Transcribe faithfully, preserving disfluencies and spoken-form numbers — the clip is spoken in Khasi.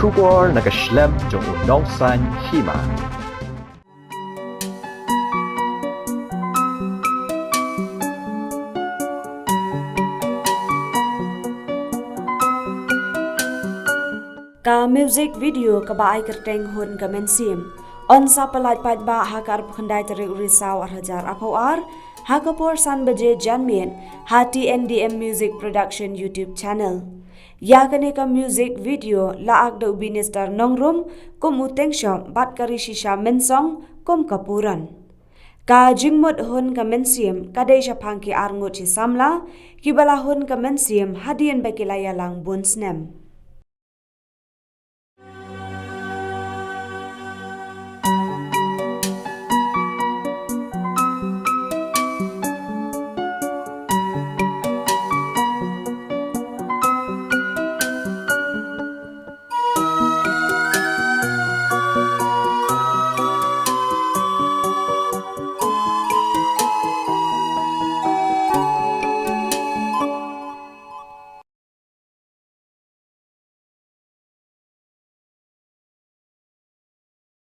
Khubor na ka shlem jong u nongsan hima. Ka music video kaba ai kyrteng Hun ka Mynsiem yn sa pyllait paidbah ha ka arphew khyndai tarik u Risaw ar hajar arphew ar, ha ka por san baje janmiet, ha T N D M Music Production YouTube channel. Ïa kane ka music video la ak da u Binister Nongrum kum u Tengshop bad ka Rishisha Mynsong kum ka Puran. Ka jingmut Hun ka Mynsiem ka dei shaphang ki arngut shi samla kiba la hun ka mynsiem hadien ba ki la ïalang bun snem.